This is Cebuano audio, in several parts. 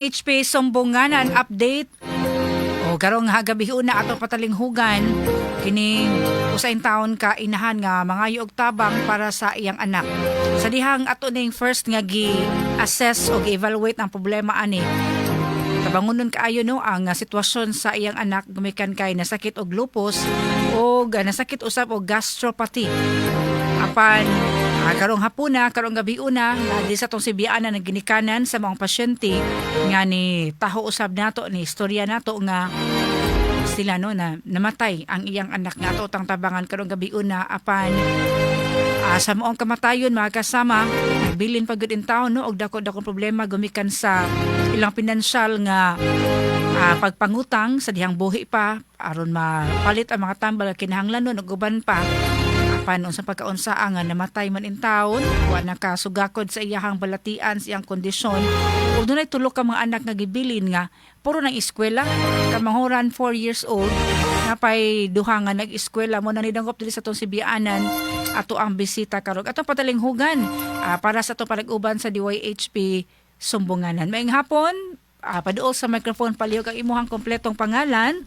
HP Sumbunganan update. O karong gabi una ato patalinghugan kining usa taon ka inahan nga mangayo og tabang para sa iyang anak. Sa dihang ato ning first nga gi-assess o gi-evaluate ang problema ani. Tabangunon kaayo no ang sitwasyon sa iyang anak gumikan kay nasakit og lupus o nasakit usab og gastropathy. Apan karong hapuna, karong gabi una, di sa tong Sibianan ang ginikanan sa mga pasyente nga ni taho usab nato ni istorya nato nga sila no na namatay ang iyang anak nga ato tang tabangan karong gabi una. Apan sa maong kamatayon, mga kasama, nagbilin pa gud in town no og dako-dakong problema gumikan sa ilang pinansyal nga pagpangutang sa dihang buhi pa aron mapalit ang mga tambal nga kinahanglan ug uban pa. Apan unsa pagkaunsa nga namatay man in taon, wa na kasugakod sa iyahang balatian sa iyang kondisyon ug dunay tulo ka mga anak nga gibilin nga puro nang eskwela, kamanghuran 4 years old, napay duha nga nag-eskwela mo na nidangop diri sa atong Sibianan. Ato ang bisita karon, atong patalinghugan para sa atong panag-uban sa DYHP Sumbunganan. Maayong hapon, paduol sa microphone palihog ang imuhang kompletong pangalan.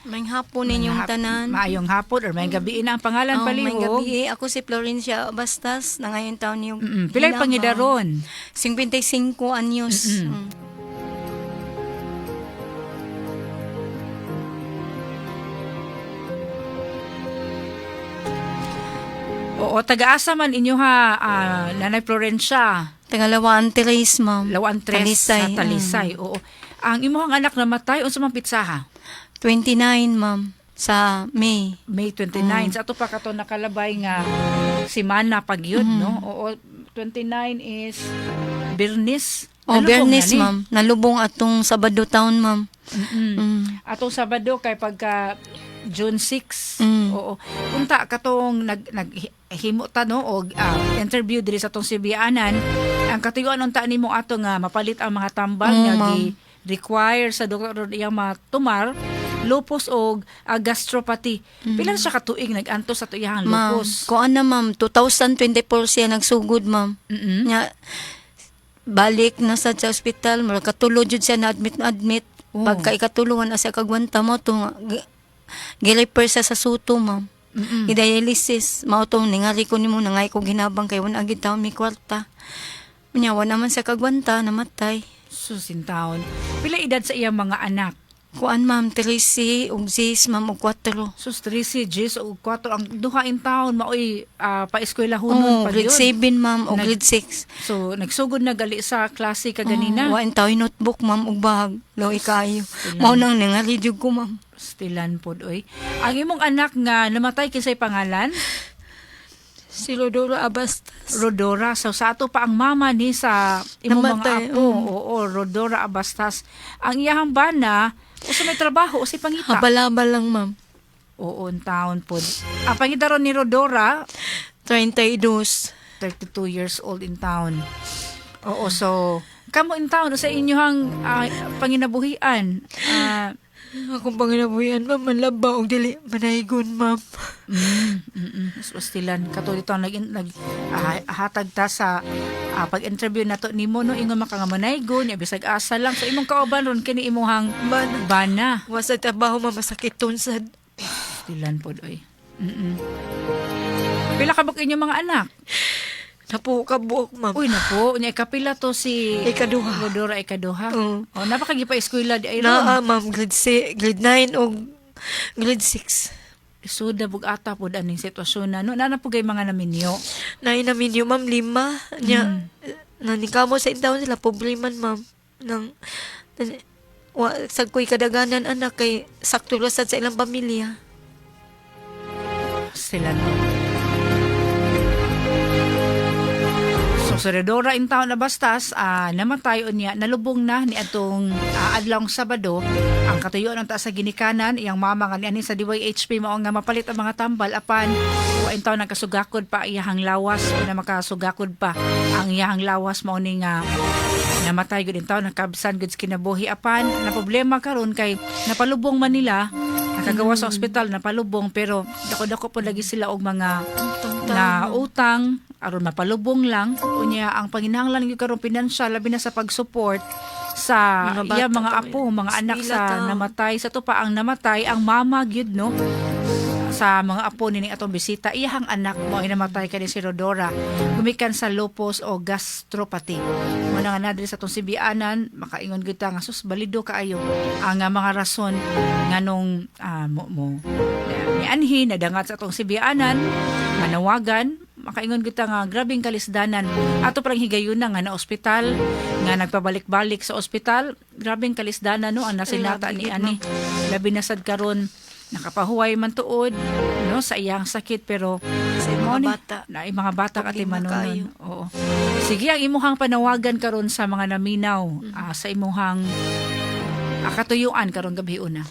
Maayong hapon ninyong tanan. Maayong hapon or maayong gabi na ang pangalan Oh, palihog. Maayong gabi. Ako si Florencia Bastas, na ngayon taon yung Pilay pangidaron? 55 anyos. Oo, taga-asa man inyo ha, Nanay Florencia? Tagalawaan Tres, ma'am. Lawaan Tres. Talisay. Sa Talisay. Oo. Ang imuhang anak namatay unsa man pitsaha? 29, ma'am. Sa May. May 29. Sa ato pa kato nakalabay nga simana pag yun, no? Oo, 29 is Birnis. Oh, Nalubong Bernice, na ni. ma'am. Nalubong atong Sabado town, ma'am. Atong Sabado kay pagka June 6. Oo. Unta katong nag naghimo ta no og interview diri sa atong Sibianan, ang katuyuan unta nimo ato nga mapalit ang mga tambal nga ma'am. gi require sa doktor iyang matumar lupus og gastropathy. Pila na siya ka tuig nag-antos sa tuyahang Ma'am, lupus? kuan na, ma'am. 2024 siya nagsugod, ma'am. Nya, balik na sa ospital, mura katulo jud siya na admit na admit. Oh. Pagka ikatulo na siya kagwanta mo to nga, gi-refer siya sa Suto, ma'am. Gi-dialysis mao to ningali ko nimo nangay ko ginabang kay wala gid taon mi kwarta. Nya wala man siya kagwanta, namatay. Susin taon. Pila edad sa iyang mga anak? Kuan, ma'am, 13 ug 6, ma'am, ug 4. Sus, 13, 10 ug 4 ang duha in taon maoy paeskwela hunon Oh, pa grade yun. 7, ma'am, ug grade 6. So nagsugod na gali sa klase kaganina. Oh, wa taoy notebook, ma'am, ug bag. Loy kaayo. Mao nang ningali jud ko, ma'am. Stilan pod oy. Ang imong anak nga namatay kinsay pangalan? Si Rodora Abastas. Rodora. So sa ato pa ang mama ni sa imong mga Namatay, apo. Oo, Rodora Abastas. Ang iyahang bana usa may trabaho, usay pangita. Habal-habal lang, ma'am. Oo, ang taon pod. Ang pangidaron ni Rodora, 32. 32 years old in town. Oo, so kamo in town sa inyong panginabuhian. Akong panginabuhian, ma'am, manlaba og dili manaygon, ma'am. Pastilan kato dito ang nag, nag hatag ta sa pag-interview nato nimo no, ingon maka nga manaygon ya bisag asa lang sa imong kauban ron kini imuhang Bana. bana. Wa sa trabaho, ma'am, masakit sad. Pastilan pod oy. Pila ka buk inyong mga anak? Napo ka buok, ma'am. Uy, napo, unya ikapila to si Ikaduha. Rodora, ikaduha. Oo. Oh, napakagipa eskwela di ay ron. Naa, ma'am, grade 6, grade 9 og grade 6. Suda bug ata pod aning sitwasyon na no. Nana po gay mga naminyo. Naay namin yun, ma'am, lima. Nya, nanikamo sa intawon sila, pobre man, ma'am. Nang, wa, sa ko'y kadaganan, anak, kay sakto ra sad sa ilang pamilya. Sila no. So sa Redora in town na bastas, namatay unya, nalubong na ni atong adlawng Sabado. Ang katuyoan ang taas sa ginikanan, iyang mama nga niani sa DYHP mao nga mapalit ang mga tambal apan wa in town nagkasugakod pa iyahang lawas o na makasugakod pa ang iyahang lawas, mao ni nga namatay gud in taon, nakabsan gud sa kinabuhi. Apan na problema karon kay napalubong man nila, nakagawa sa ospital, napalubong, pero dako-dako po lagi sila og mga na utang. Aron mapalubong lang. Unya ang panginahanglan gyud karon pinansyal, labi na sa pag-support sa Mga bata iya mga pa, apo, mga anak eskwela sa ta. Namatay. Sa to pa ang namatay ang mama gyud, no, sa mga apo ni atong bisita. Iyahang anak mo ay namatay kani si Rodora gumikan sa lupus o gastropathy. Mo na nga na diri sa atong sibianan, makaingon gyud ta nga sus, balido kaayo ang mga rason nganong mo, mo nianhi nadangat sa atong sibianan, manawagan. Makaingon kita nga grabing kalisdanan ato parang higayuna nga na ospital, nga nagpabalik-balik sa ospital. Grabing kalisdanan, no, ang nasinata Grabe ni gid, ani, labi na sad karon nakapahuway man tuod, no, sa iyang sakit, pero Sa mga mo ni, bata. Na mga bata kati Problema manunon. kaayo. Oo. Sige, ang imuhang panawagan karon sa mga naminaw sa imuhang katuyuan karong gabi una.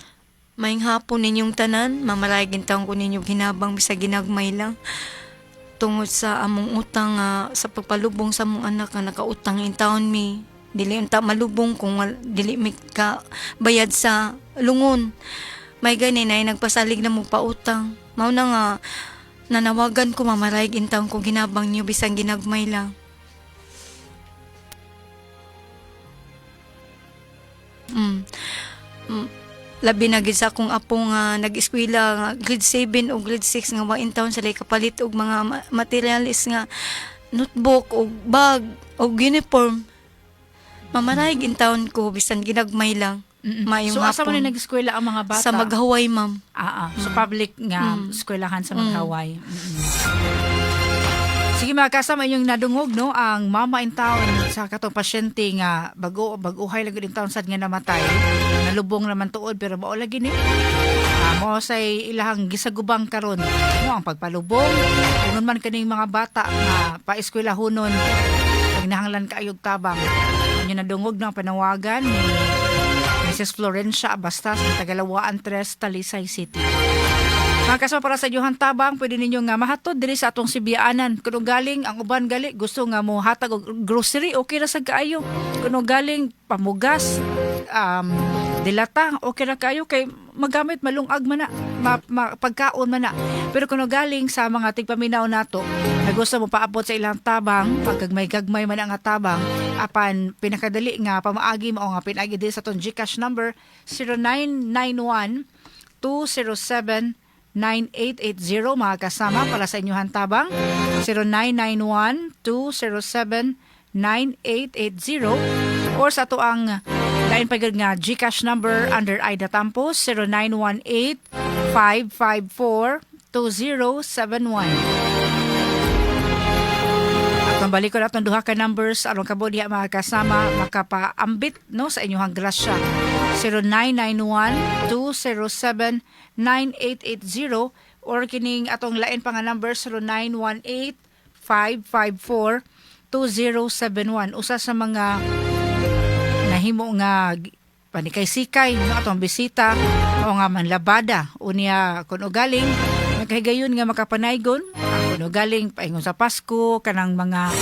Maayong hapon ninyong tanan, mamarayag taon ko ninyo hinabang bisag ginagmay lang. Tungod sa among utang nga sa pagpalubong sa among anak nga nakautang in taon mi. Dili unta malubong kung dili mi ka bayad sa lungon. May gani na nagpasalig na mo pautang. Mao na nga nanawagan ko, mamarayag in taon ko ginabang niyo bisan ginagmay lang. Labi na gid sa akong apo nga nag-eskwela nga grade 7 o grade 6 nga wa in town sila kapalit og mga materials nga notebook og bag og uniform. Mamarayag in taon ko bisan ginagmay lang. Maayong So asa man hapon. ni nag-eskwela ang mga bata? Sa Maghaway, ma'am. Ah. So public nga eskwelahan sa Maghaway. Sige mga kasama, inyong nadungog, no, ang mama in town sa katong pasyente nga bago baguhay lang gud in town sad nga namatay. Nalubong naman tuod, pero mao lagi ni. Mo say ilahang gisagubang karon, no, ang pagpalubong. Ingon man kaning mga bata nga paeskwelahonon, nahanglan kaayog tabang. Inyo nadungog ng panawagan ni Mrs. Florencia Abastas ng Tagalawaan 3, Talisay City. Mga kasama, para sa inyong tabang, pwede ninyo nga mahatod diri sa atong sibianan. Kuno galing ang uban gali gusto nga mo hatag og grocery, okay ra sad kaayo. Kuno galing pamugas, dilata, okay ra kaayo kay magamit malungag man na, pagkaon man na. Pero kuno galing sa mga tigpaminaw nato, na gusto mo paabot sa ilang tabang, pagkagmay-gagmay man ang tabang, apan pinakadali nga pamaagi mao nga pinaagi diri sa atong GCash number 0991 207 9880. Mga kasama, para sa inyong tabang, 0991-207-9880, or sa ato ang lain pa gyud nga GCash number under Aida Tampos, 0918-554-2071. At balik ko na itong duha ka numbers aron kamo diha, mga kasama, makapaambit, no, sa inyong grasya. 0991 207 9880 or kining atong lain pa nga number, 0918 554 2071. Usa sa mga nahimo nga panikay-sikay, no, atong bisita o nga manlabada. Unya kun ugaling nagkahigayon nga makapanaygon, kun ugaling paingon sa Pasko, kanang mga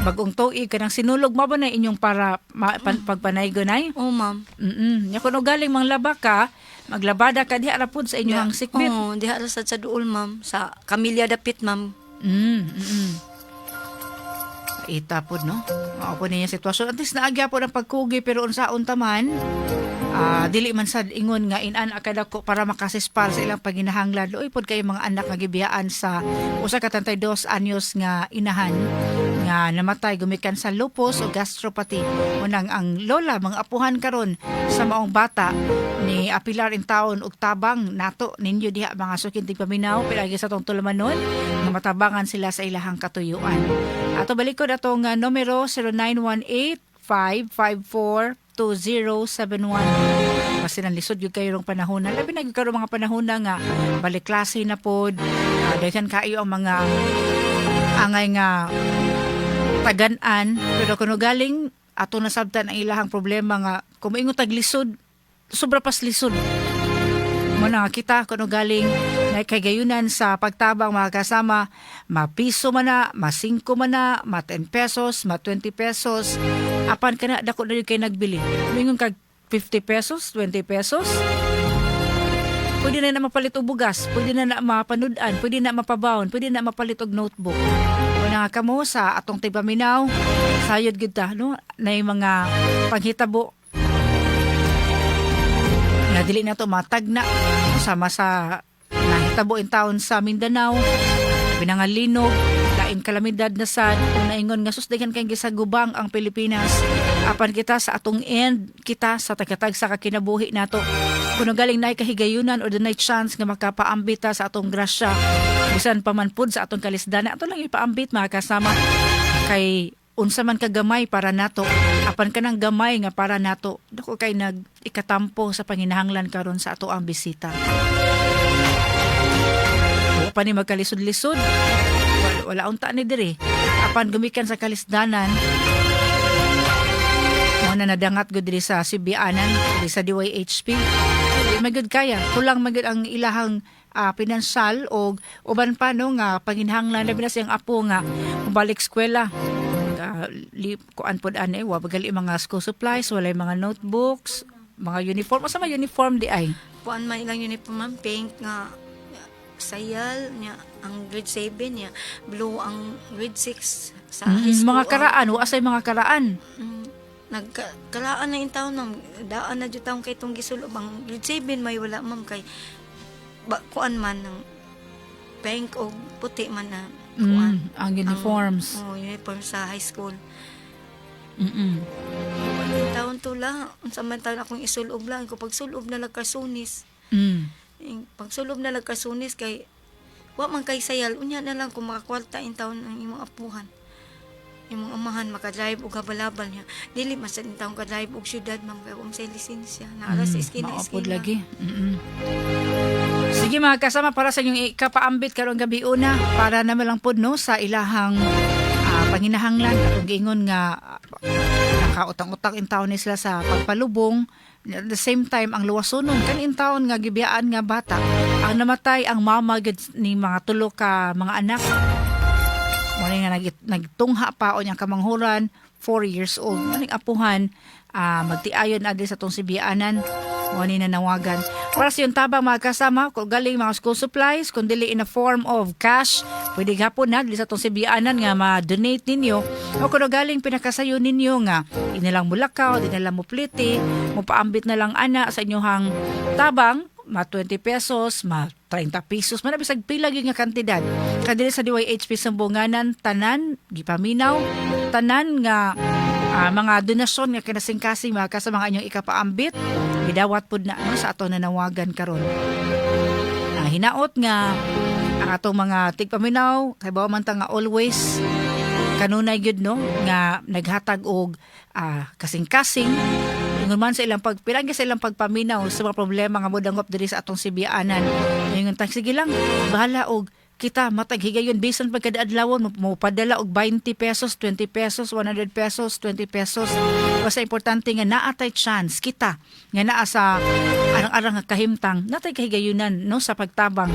bagong tuig, kanang Sinulog, mao ba na inyong para pagpanaygon ay? Oh, ma'am. Nya kun ugaling manglaba ka, maglabada ka diha ra pud sa inyong sikbit. Oh, diha ra sad sa duol, ma'am. Sa Camilla dapit, ma'am. Ita pod, no. Mao po niya sitwasyon. At least naagya po ng pagkugi, pero unsaon ta man, dili man sad ingon nga in-an akadako para makasispar sa ilang paginahanglan. Luoy pod kayo mga anak nga gibiyaan sa usa ka 32 anyos nga inahan nga namatay gumikan sa lupus o gastropathy. Unang ang lola, mga apuhan karon sa maong bata ni apilar in taon og tabang nato ninyo diha, mga suking tigpaminaw, pinaagi sa atong tulumanon nga matabangan sila sa ilahang katuyuan. Ato balikod atong numero, 0918 554 2071. Kasi nang lisod gyud kayo rong panahon na, labi na gyud karon mga panahon na nga balik klase na pod, daghan kaayo ang mga angay nga tagan-an, pero kuno galing ato nasabtan ang ilahang problema nga kung moingon tag lisod, sobra pas lisod mo na nga kita kuno galing na kagayunan sa pagtabang, mga kasama, mapiso man na, ma-5 man na, ma 10 pesos, ma 20 pesos, apan kana dako na yun kay nagbili. Moingon kag 50 pesos, 20 pesos. Pwede na na mapalit og bugas, pwede na na mapanud-an, pwede na mapabawon, pwede na mapalit og notebook. Una nga kamo sa atong tigpaminaw, sayod gid ta, no, na mga panghitabo nga dili na to matagna sama sa nahitabo in town sa Mindanao, labi linog, lain kalamidad na sad. Kung naingon nga susdigan kay gisagubang ang Pilipinas, apan kita sa atong end, kita sa tagatag sa kakinabuhi nato, kuno galing naay kahigayunan o dunay chance nga makapaambit ta sa atong grasya, bisan pa man pud sa atong kalisdan, ato lang ipaambit, mga kasama, kay unsa man kagamay para nato, apan kanang gamay nga para nato, dako kay nag ikatampo sa panginahanglan karon sa ato ang bisita. Wa pa ni magkalisod-lisod, wala, wala unta ni diri, apan gumikan sa kalisdanan mo na nadangat gud diri sa Sibianan, diri sa DYHP. Di man gud kaya, kulang man gud ang ilahang pinansyal og uban pa, no, nga panginahanglan, labi na siyang apo nga mobalik eskwela. Li, kuan pod ani, wa bagali mga school supplies, walay mga notebooks, mga uniform. Unsa man uniform di ay? Kuan man ilang uniform, ma'am, pink nga sayal niya ang grade 7 niya, blue ang grade 6 sa high school. Mga karaan, wa say mga karaan. Nagkaraan na yung taon, ma'am, daan na jud taon kay itong gisulob ang grade 7 may wala, ma'am, kay ba, kuan man ng pink o puti man na kuan. Ang uniforms. Ang, oh, uniform sa high school. Yung taon to lang, unsa man taon akong isulob lang ko, pagsulob na lang kasunis. Pagsulob na lang kasunis kay wa man kay sayal, unya na lang kung makakwarta in taon ang imong apuhan. Imong amahan makadrive og habalabal niya. Dili man sa in taon ka-drive og syudad, ma'am, kay wa man say lisensya. Naa ra sa eskina Maupod eskina. Lagi. Sige, mga kasama, para sa inyong ikapaambit karong gabi una, para naman lang pod, no, sa ilahang panginahanglan, atong giingon nga nakautang-utang in taon ni sila sa pagpalubong. At the same time, ang luwasonon kan in taon nga gibiyaan nga bata, ang namatay ang mama gid ni mga tulo ka mga anak mo nga nagtungha pa o niyang kamanghuran, 4 years old maning apuhan, magtiayon adli sa tong sibianan mo ni nanawagan para sa iyong tabang, mga kasama. Kung galing mga school supplies, kung dili in a form of cash, pwede gapon na dili sa tong sibianan nga ma-donate ninyo, o kung galing pinakasayo ninyo nga di na lang mulakaw, di na lang mupliti, mupaambit na lang ana sa inyong tabang, ma 20 pesos, ma 30 pesos, man bisag pila gyud nga kantidad. Kadiri sa DYHP Sambunganan, tanan gipaminaw, tanan nga mga donasyon nga kinasingkasing, mga kasama, mga inyong ikapaambit, gidawat pud na, no, sa ato nanawagan karon. Ang hinaot nga ang atong mga tigpaminaw kay bawa man ta nga always kanunay gyud, no, nga naghatag og kasing-kasing ingon man sa ilang pagpilanggi sa ilang pagpaminaw sa mga problema nga modangop diri sa atong sibianan. Ingon tag sige lang, bahala og kita matag higayon, bisan pagkadaadlawon mo padala og 20 pesos, 20 pesos, 100 pesos, 20 pesos, basta importante nga naa tay chance, kita nga naa sa arang-arang nga kahimtang, natay kahigayunan, no, sa pagtabang.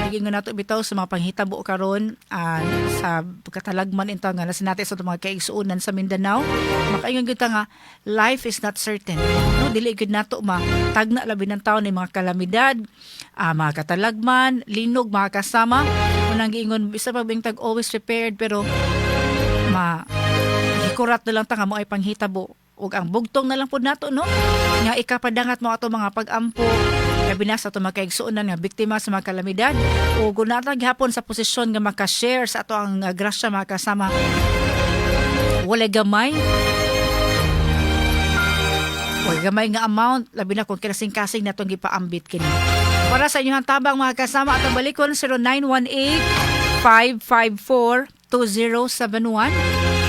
Naging nato bitaw sa mga panghitabo karon sa katalagman into nga nasa natin sa atong mga kaigsuonan sa Mindanao, makaingon gyud ta nga life is not certain, no? Dili gyud nato ma tagna, labi ng taon ni mga kalamidad, mga katalagman, linog, mga kasama. Unang giingon bisa pa bing tag always prepared, pero ma hikurat na lang ta nga mo ay panghitabo, ug ang bugtong na lang pud nato, no, nga ikapadangat mo ato mga pag-ampo, labi na sa ato mga kaigsuonan nga biktima sa mga kalamidad, ug kung naa ta gihapon sa posisyon nga maka-share sa ato ang grasya, mga kasama, walay gamay, walay gamay nga amount, labi na kung kinasing-kasing natong gipaambit kini para sa inyong tabang, mga kasama. Atong balikon, 0918 554 2071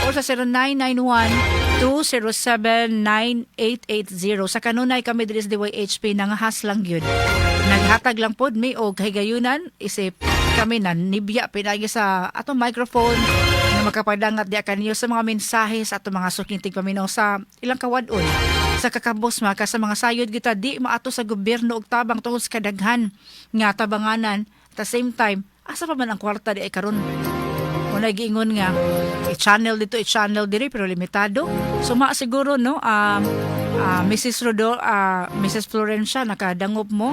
o sa 0991 207-9880. Sa kanunay kami diri sa DYHP nangahas lang yun. Naghatag lang pod mi og kahigayunan, isip kami na nibya pinagi sa atong microphone na makapadangat diya kaniyo sa mga mensahe sa atong mga suking tigpaminaw sa ilang kawadon sa kakabos, mga sa mga sayod kita di maato sa gobyerno og tabang tungod sa kadaghan nga tabanganan. At the same time, asa pa man ang kwarta di ay karon? Una giingon nga i-channel dito, i-channel diri, pero limitado. So ma siguro, no, Mrs. Rodol, Mrs. Florencia, nakadangop mo.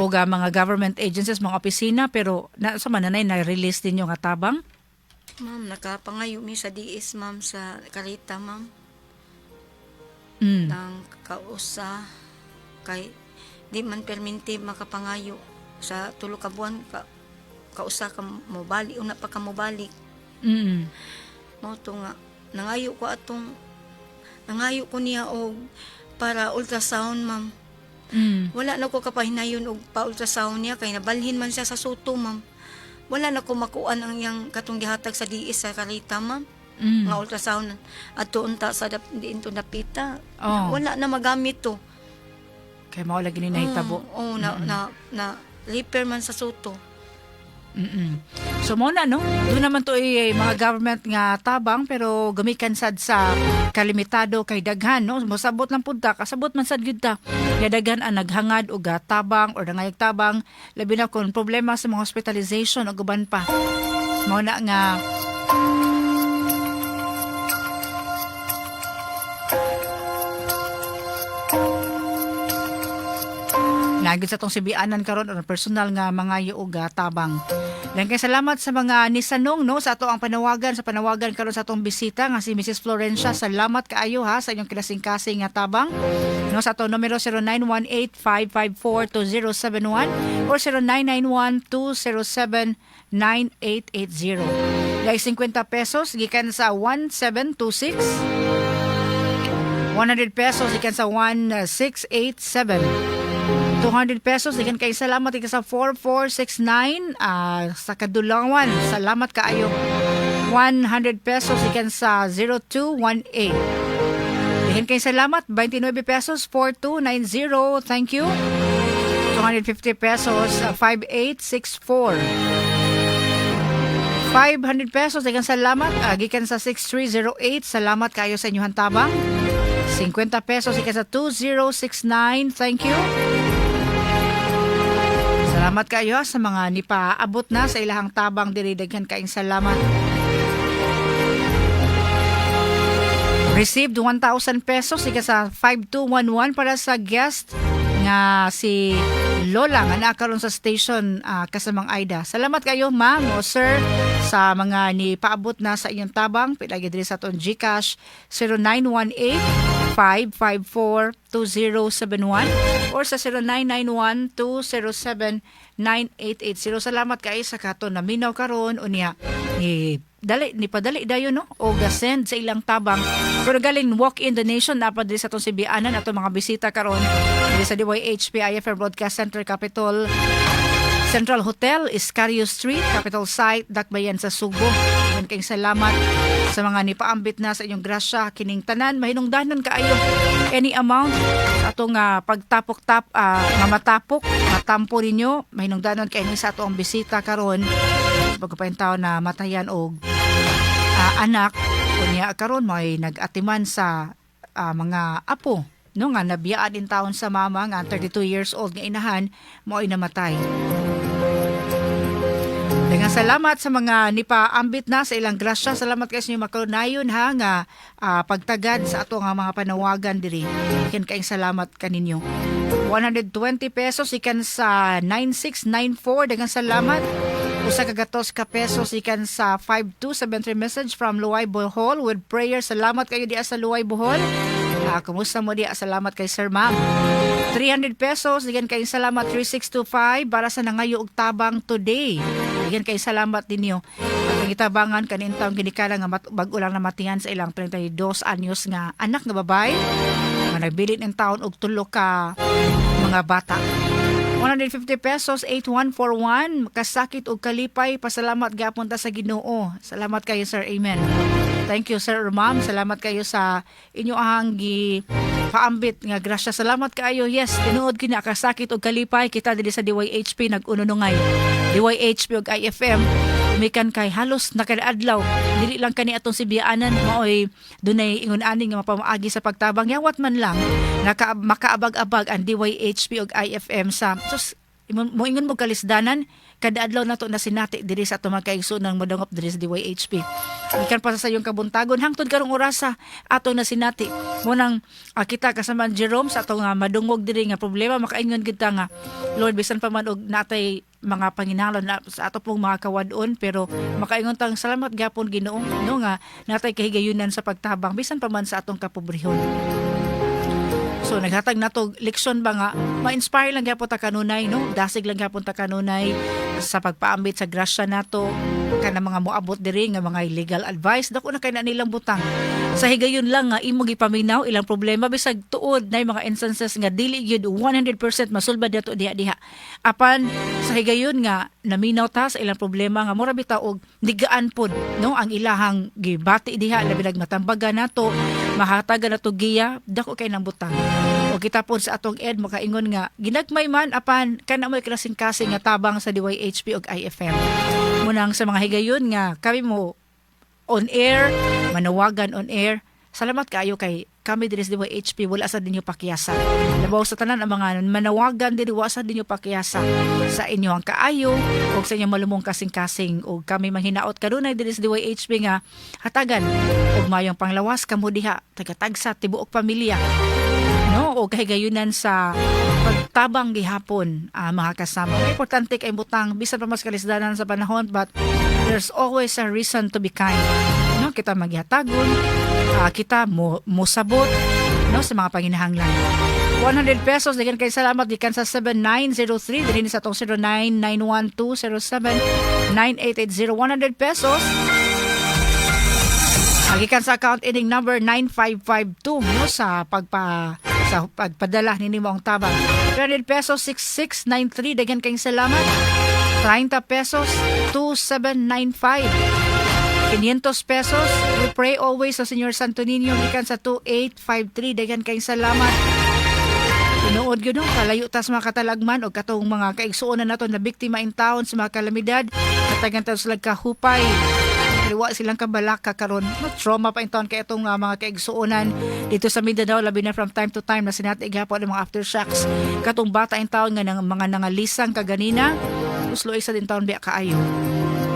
O mga government agencies, mga opisina, pero na sa man na release ninyo nga tabang? Ma'am, nakapangayo mi sa DS, ma'am, sa Karita, ma'am. Nang kausa kay di man perminti makapangayo sa 3 ka buwan ka, kausa ka mobalik, una pa ka mobalik. Mao to nga nangayo ko atong nangayo ko niya og para ultrasound, ma'am. Wala na ko kapahinayon og pa ultrasound niya kay nabalhin man siya sa Suto, ma'am. Wala na ko makuan ang iyang katong gihatag sa DS sa Karita, ma'am, nga ultrasound adto unta sa diinto napita. Wala na magamit to. Kay mao lagi ni nahitabo. Oo, na, na, na repair man sa Suto. So mo na, no, doon naman to eh, mga government nga tabang, pero gamikan sad sa kalimitado kay daghan, no. Mosabot lang pud ta, kasabot man sad gyud ta. Kaya daghan ang naghangad og tabang or nangayag tabang, labi na kung problema sa mga hospitalization ug uban pa. Mao na nga Nagid sa tong sibianan karon or personal nga mga og tabang. Daghang kay salamat sa mga nisanong, no, sa ato ang panawagan sa panawagan karon sa atong bisita nga si Mrs. Florencia. Salamat kaayo ha sa inyong kilasing-kasing nga tabang. No, sa ato numero 0918-554-2071 or 0991-207-9880. Dahil 50 pesos gikan sa 1726, 100 pesos gikan sa 1687, 200 pesos gikan kay salamat gikan sa 4469 sa Kadulawan. Salamat kaayo. 100 pesos gikan sa 0218. Dihin kay salamat, 29 pesos, 4290. Thank you. 250 pesos, 5864. 500 pesos, daghang salamat gikan sa 6308. Salamat kayo sa inyong tabang. 50 pesos gikan sa 2069. Thank you. Salamat kayo ha, sa mga nipaabot na sa ilahang tabang diri. Daghan kaayong salamat. Received 1,000 pesos gikan sa 5211 para sa guest nga si Lola nga naa karon sa station, kasamang Aida. Salamat kayo, ma'am o sir, sa mga ni paabot na sa inyong tabang pilagi diri sa aton GCash 0918 554 2071 or sa 0991 207 9880. Salamat kayo sa kato naminaw karon unya ni dali ni padali dayon, no, o ga-send sa ilang tabang. Pero galing walk-in donation na pa diri sa atong sibianan, atong mga bisita karon diri sa DYHP IFM Broadcast Center, Capitol Central Hotel, Iscario Street, Capitol Site, Dakbayan sa Sugbo. Daghang kayong salamat sa mga nipaambit na sa inyong grasya kining tanan mahinungdanon kaayo any amount sa atong pagtapok-tap nga matapok matampo ninyo, mahinungdanon kaayo ni sa atong bisita karon pagkapaintaw na matayan og anak unya karon may nag-atiman sa mga apo, no, nga nabiyaan in taon sa mama nga 32 years old nga inahan mo'y namatay. Daghang salamat sa mga nipaambit na sa ilang grasya. Salamat kayo sa inyong makalunayon ha nga pagtagad sa ato nga mga panawagan diri. Ken kaayong salamat kaninyo. 120 pesos ikan sa 9694. Daghang salamat. 100 ka pesos ikan sa 5273, message from Luay, Bohol with prayer. Salamat kayo diya sa Luay, Bohol. Kumusta mo diya? Salamat kay Sir Ma'am. 300 pesos, daghan kayong salamat, 3625 para sa nangayo og tabang today. Daghan kayong salamat ninyo. At ang itabangan kanin taong ginikanan nga bag-o lang namatian sa ilang 32 anyos nga anak nga babae nga nagbilin ng taon og tulo ka mga bata. 150 pesos, 8141, kasakit og kalipay, pasalamat gapon ta sa Ginoo. Salamat kayo, sir. Amen. Thank you, sir or ma'am. Salamat kayo sa inyo ang gi paambit nga grasya. Salamat kaayo. Yes, tinuod kini kasakit og kalipay kita diri sa DYHP nag-ununungay. DYHP ug IFM mikan kay halos nakadadlaw dili lang kani atong sibiyaanan maoy dunay ingon ani nga mapamaagi sa pagtabang, yawat man lang naka, makaabag-abag ang DYHP ug IFM sa sus. Moingon mo kalisdanan kada adlaw nato na sinati diri sa atong mga kaigsuonan modangop diri sa DYHP. Gikan pa sa sayong kabuntagon hangtod karong orasa ato na sinati. Mao nang kita kasama Jerome sa atong madungog diri nga problema, makaingon gid ta nga, Lord, bisan pa man og natay mga panginahanglan na sa ato pong mga kawadon, pero makaingon tang salamat gapon, Ginoo, no, nga natay kahigayunan sa pagtabang bisan pa man sa atong kapobrehon. So naghatag nato leksyon ba nga ma-inspire lang gyapon ta kanunay, no? Dasig lang gyapon ta kanunay sa pagpaambit sa grasya nato kana mga moabot diri nga mga legal advice, dako na kay na nilang butang. Sa higayon lang nga imo gipaminaw ilang problema, bisag tuod na mga instances nga dili gyud 100% masulbad nato diha diha. Apan sa higayon nga naminaw ta sa ilang problema nga mura bitaw og nigaan pod, no, ang ilahang gibati diha, labi nag matambagan nato, mahatagan nato giya, dako kay nang butang. O kita pod sa atong ed makaingon nga ginagmay man, apan kana mo'y kasing-kasing nga tabang sa DYHP ug IFM. Mao nang sa mga higayon nga kami mo on air, manawagan on air, salamat kaayo kay kami diri sa DYHP wala sa ninyo pakiyasa. Labaw sa tanan ang mga manawagan diri, wa sa ninyo pakiyasa sa inyo ang kaayo ug sa inyong malumong kasing-kasing, ug kami manghinaot kanunay diri sa DYHP nga hatagan og mayong panglawas kamo diha, tagatagsa tibuok pamilya, no, o kahigayunan sa pagtabang gihapon, mga kasama. Importante kay butang bisan pa mas kalisdanan sa panahon, but there's always a reason to be kind, no? Kita maghatagon, kita mo mosabot, no, sa mga panginahanglan. 100 pesos, daghan kay salamat, gikan sa 7903 dinhi sa atong 0991-207-9880. 100 pesos gikan sa account ending number 9552, no, sa pagpadala nini mo ang tabang. 300 pesos, 6693, daghan kayong salamat. 30 pesos, 2795. 500 pesos, we pray always sa Señor Santo Niño, gikan sa 2853, daghan kayong salamat. Tinuod gyud, no, kalayo tas mga katalagman og katong mga kaigsuonan nato na biktima in town sa mga kalamidad, katagan ta sila kahupay. Liwa silang kabalaka karon. No, trauma pa in town kay itong mga kaigsuonan dito sa Mindanao, labi na from time to time na sinati gihapon ang mga aftershocks. Katong bata in town nga nang, mga nangalisang kaganina, uslo isa din taon biya kaayo.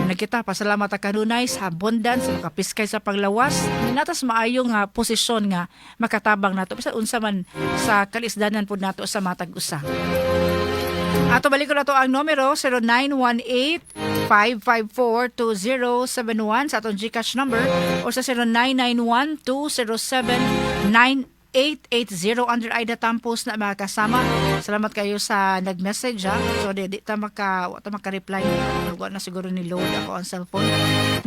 Nagkita, pasalamat ta kanunay sa abundance, sa makapiskay sa paglawas, natas maayo nga posisyon nga makatabang nato bisan unsa man sa kalisdanan pud nato sa matag usa. Ato balik ko na to ang numero 0918-554-2071 sa atong GCash number o sa 0991-207-9880 under Aida Tampos na mga kasama. Salamat kayo sa nag-message ha. So di ta maka wa ta maka-reply. Wa na siguro ni load ako ang cellphone.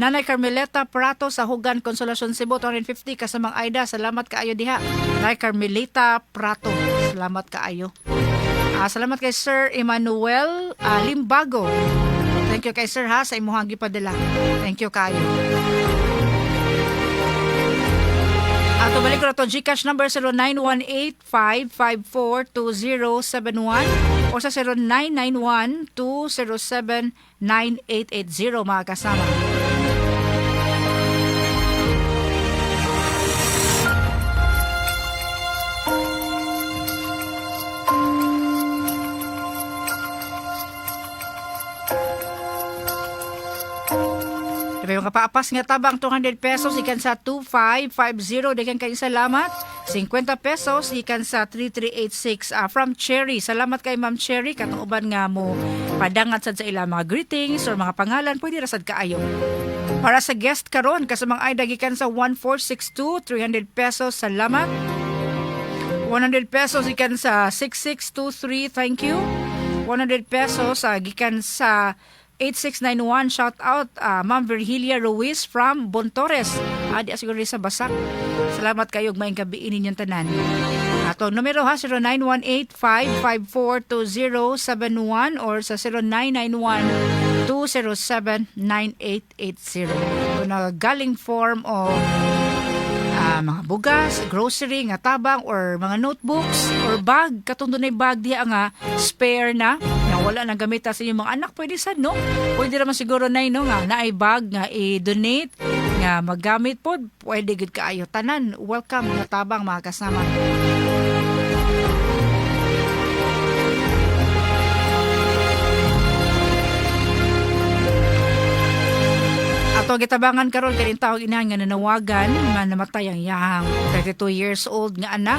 Nanay Carmeleta Prato sa Hugan, Consolacion, Cebu, 250, kasamang Aida. Salamat kaayo diha. Nanay Carmelita Prato. Salamat kaayo. Salamat kay Sir Emmanuel Limbago. Thank you kay Sir ha sa imuhang gipadala. Thank you kayo. Ato balik ko na to GCash number 0918-554-2071 o sa 0991-207-9880, mga kasama. Diba yung kapaapas nga tabang, 200 pesos ikan sa 2550, daghan kayong salamat. 50 pesos ikan sa 3386, from Cherry. Salamat kay Ma'am Cherry, katong uban nga mo padangat sad sa ilang mga greetings or mga pangalan, pwede ra sad kaayo. Para sa guest karon kasamang ay gikan sa 1462, 300 pesos, salamat. 100 pesos gikan sa 6623, thank you. 100 pesos gikan sa 8691, shout out Ma'am Virgilia Ruiz from Bontores. Di siguro sa Basak. Salamat kayo ug maayong gabii ninyong tanan. Ato numero ha, 0918-554-2071 or sa 0991-207-9880. Kung galing form o mga bugas, grocery nga tabang or mga notebooks or bag, katong dunay bag diha nga spare na nga wala nang gamita sa inyong mga anak, pwede sad, no? Pwede raman siguro nay, no, nga naay bag nga i-donate nga magamit pod, pwede gid kaayo. Tanan welcome nga tabang, mga kasama. Ato gitabangan karon kaning tawag inahan nga nanawagan nga namatay ang iyahang 32 years old nga anak.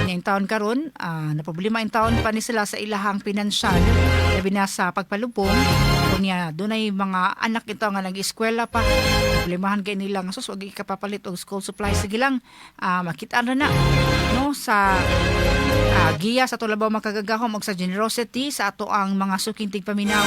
Nya taon karon, na problema in taon pa ni sila sa ilahang pinansyal, labi na sa pagpalubong. Unya dunay mga anak ito nga nag-eskwela pa. Problemahan kay nila nga sus, wag ikapapalit og school supplies. Sige lang, makita na na no sa giya sa ato labaw makagagahom og sa generosity sa ato ang mga suking tigpaminaw.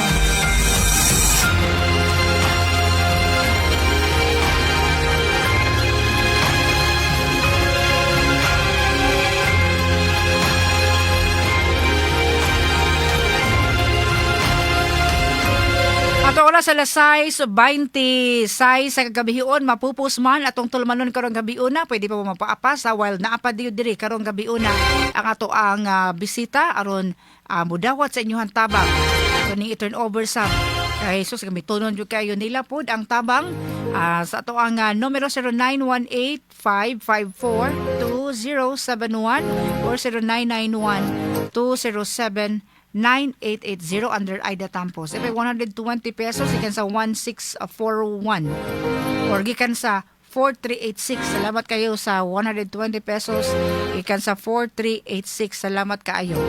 Ato oras alas 6:26 sa kagabihion, mapupos man atong tulumanon karong gabiuna. Pwede pa mo mapaapa sa while naa pa diyo diri karong gabiuna ang ato ang bisita aron mudawat sa inyong tabang. So ning i-turn over sa kay sus, gamitonon jud kayo nila pod ang tabang sa ato ang numero 0918-554-2071 or 0991 207 9880 under Aida Tampos. If 120 pesos, gikan sa 1641 or gikan sa 4386. Salamat kayo sa 120 pesos gikan sa 4386. Salamat kaayo.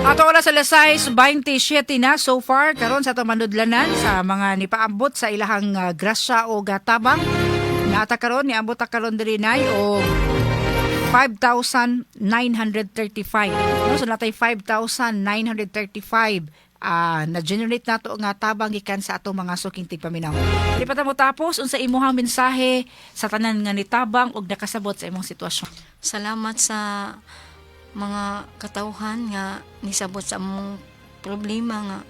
Ato oras alas 6:27 na so far karon sa atong manudlanan sa mga nipaambot sa ilahang grasya o gatabang. Naata karon, niambot ta karon diri nay og 5,935. No, so natay 5,935 na generate nato nga tabang gikan sa atong mga suking tigpaminaw. Di pa ta mo tapos, unsa imuhang mensahe sa tanan nga nitabang og nakasabot sa imong sitwasyon? Salamat sa mga katawhan nga nisabot sa among problema nga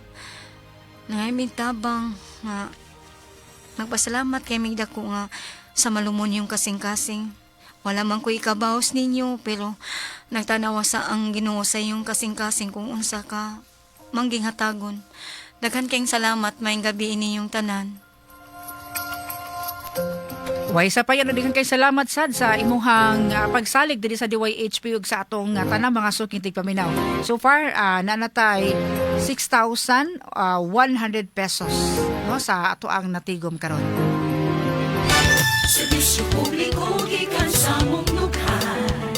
nangay tabang nga magpasalamat kay mig dako nga sa malumon yung kasing-kasing. Wala man ko ikabaos ninyo, pero nagtanawa sa ang Ginoo sa iyong kasing-kasing kung unsa ka mangging hatagon. Daghan kayong salamat, maayong gabi ninyong tanan. Way sa pa yan, kay salamat sad sa imuhang pagsalig diri sa DYHP ug sa atong tanang mga suking tigpaminaw. So far, nanatay 6,100 pesos no sa ato ang natigom karon. Serbisyo publiko gikan sa mong dughan.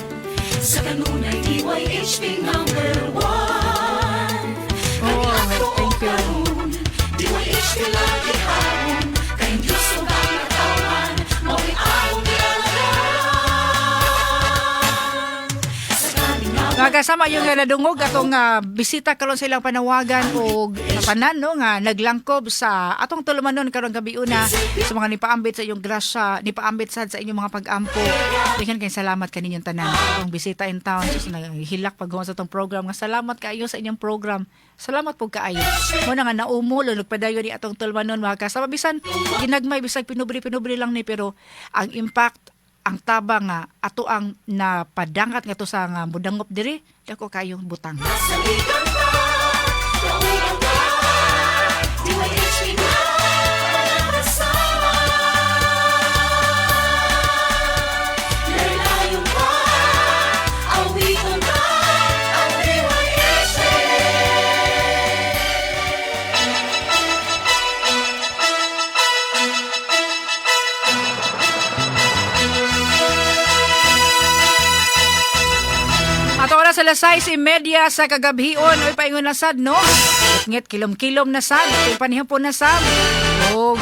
Sa kanunay, DYHP number one. Oh, thank you. DYHP lagi haron. Kay Diyos ug ang katawhan, mao'y among gialagaran. Sa kalinawan. Mga kasama yung nga nadungog atong bisita karon sa ilang panawagan og sa tanan no nga naglangkob sa atong tulumanon karong gabiuna, sa mga nipaambit sa inyong grasya, nipaambit sad sa inyong mga pag-ampo. Daghan kay salamat kaninyong tanan. Atong bisita in town sus, naghilak pag sa atong program nga salamat kaayo sa inyong program. Salamat pud kaayo. Mo na nga naumol nagpadayon ni atong tulumanon, mga kasama, bisan ginagmay, bisag pinubri-pinubri lang ni, pero ang impact, ang tabang nga ato ang napadangat nga to sa nga mudangop diri, dako kayong butang. Saligan ka, kauban ka, DYHP na kasama. Laylayon ka, awitan ka, ang DYHP. Ato oras alas 6:30 sa kagabhion. Oy, paingon na sad no. Ngit kilom-kilom na sad, kay panihapon na sad. Og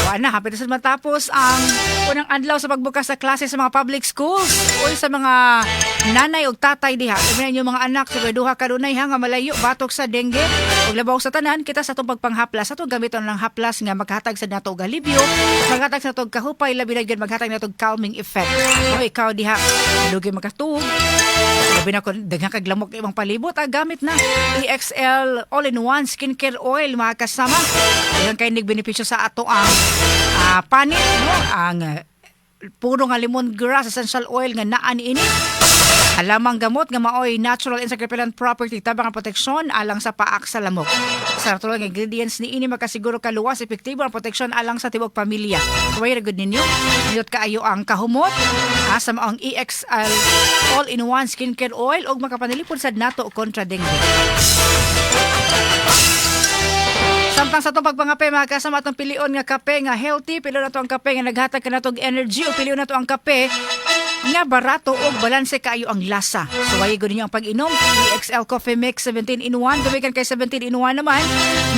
wa na, hapit na sad matapos ang unang adlaw sa pagbukas sa klase sa mga public schools. Uy, sa mga nanay ug tatay diha, labi na inyong mga anak, sa duha kadunay ha nga malayo batok sa dengue. Ug labaw sa tanan, kita sa atong pagpanghaplas, atong gamiton lang haplas nga maghatag sa nato og alibyo, maghatag sa nato og kahupay, labi na gyud maghatag nato og calming effect. O ikaw diha, lugi makatuog. Labi na kung daghan kag lamok imong palibot, gamit na EXL All-in-One Skincare Oil, mga kasama. Daghan kay benepisyo sa ato ang panit, no? Ang puro nga lemongrass essential oil nga naa niini. Halamang gamot nga maoy natural insect repellent property, tabang ang proteksyon alang sa paak sa lamok. Sa natural nga ingredients niini, makasiguro kaluwas, epektibo ang proteksyon alang sa tibuok pamilya. Suway ra gud ninyo. Nindot kaayo ang kahumot. Asa ang EXL all-in-one skincare oil ug makapanilipod sad nato kontra dengue. Samtang sa atong pagpangape, mga kasama, atong pilion nga kape nga healthy, pilion nato ang kape nga naghatag kanatong energy o pilion nato ang kape nga barato og balanse kaayo ang lasa. Suwayi gud ninyo ang pag-inom. EXL Coffee Mix 17 in 1. Gumikan kay 17 in 1 naman.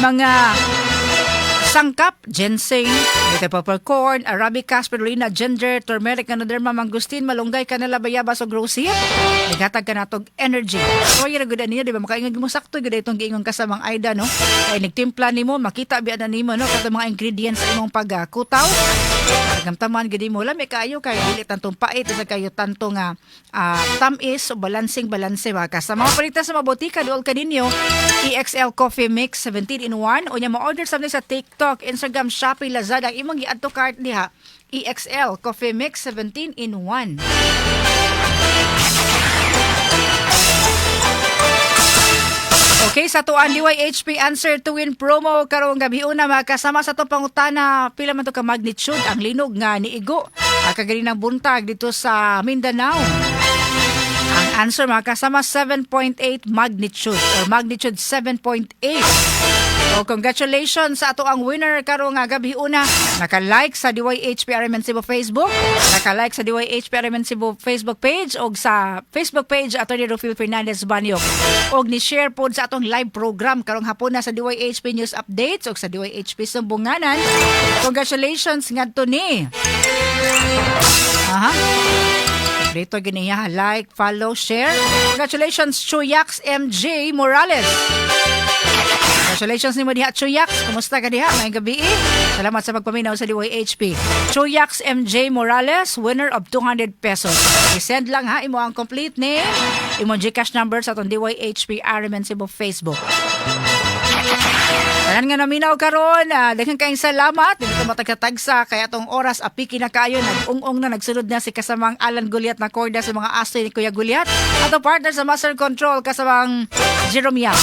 Mga sangkap: ginseng, little peppercorn, arabica, spirulina, ginger, turmeric, ganoderma, mangosteen, malunggay, kanela, bayabas, ug rosehip. Naghatag kanatog energy. So, yun gud niyo, di ba? Makaingon mo, sakto gud itong giingon kasamang Aida, no? Kay nagtimpla nimo, makita biya na nimo, no? Katong mga ingredients sa imong pagkutaw. Nagamtaman gid mo, lami kaayo kay dili tantong pait sa kayo tanto nga tamis o balancing balanse ba ka. Sa mga palita sa mga botika, duol kaninyo EXL Coffee Mix 17 in 1 o nya ma-order sa sa TikTok, Instagram, Shopee, Lazada, ang imong gi-add to cart diha, EXL Coffee Mix 17 in 1. Okay, sa atuan DYHP Answer to Win promo karong gabi una, mga kasama, sa atong pangutana, pila man to ka magnitude ang linog nga niigo kaganinang buntag dito sa Mindanao? Ang answer, mga kasama, 7.8 magnitude or magnitude 7.8. So congratulations sa ato ang winner karong nga gabi una. Naka-like sa DYHP RMN Cebu Facebook, naka-like sa DYHP RMN Cebu Facebook page og sa Facebook page Attorney Rufil Fernandez Banyok. Og ni-share pod sa atong live program karong hapon na sa DYHP News Updates og sa DYHP Sumbunganan. Congratulations ngadto ni. Aha. Dito giniya, like, follow, share. Congratulations, Chuyax MJ Morales. Congratulations nimo diha, Chuyax. Kumusta ka diha? Maayong gabi. Salamat sa pagpaminaw sa DYHP. Chuyax MJ Morales, winner of ₱200. I-send lang ha imo ang complete name, imo GCash number sa atong DYHP RMN Cebu Facebook. Tanan nga naminaw karon, daghan kayong salamat. Dili ko matagtagsa kay atong oras apiki na kaayo, nag-ung-ong na, nagsunod na si kasamang Alan Goliath na korda sa mga aso ni Kuya Goliath. Ato partner sa Master Control, kasamang Jerome Yap.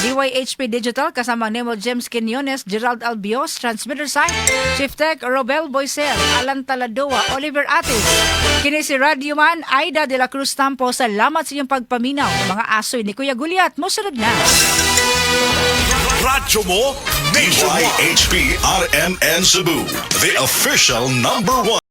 DYHP Digital kasama Nemo James Quinones, Gerald Albios, Transmitter Site, Chief Tech Robel Boisel, Alan Taladoa, Oliver Atis. Kini si Radio Man, Aida de la Cruz Tampo. Salamat sa inyong pagpaminaw. Mga asoy ni Kuya Goliath, mosunod na. Radyo mo, nationwide. DYHP RMN Cebu, the official number one.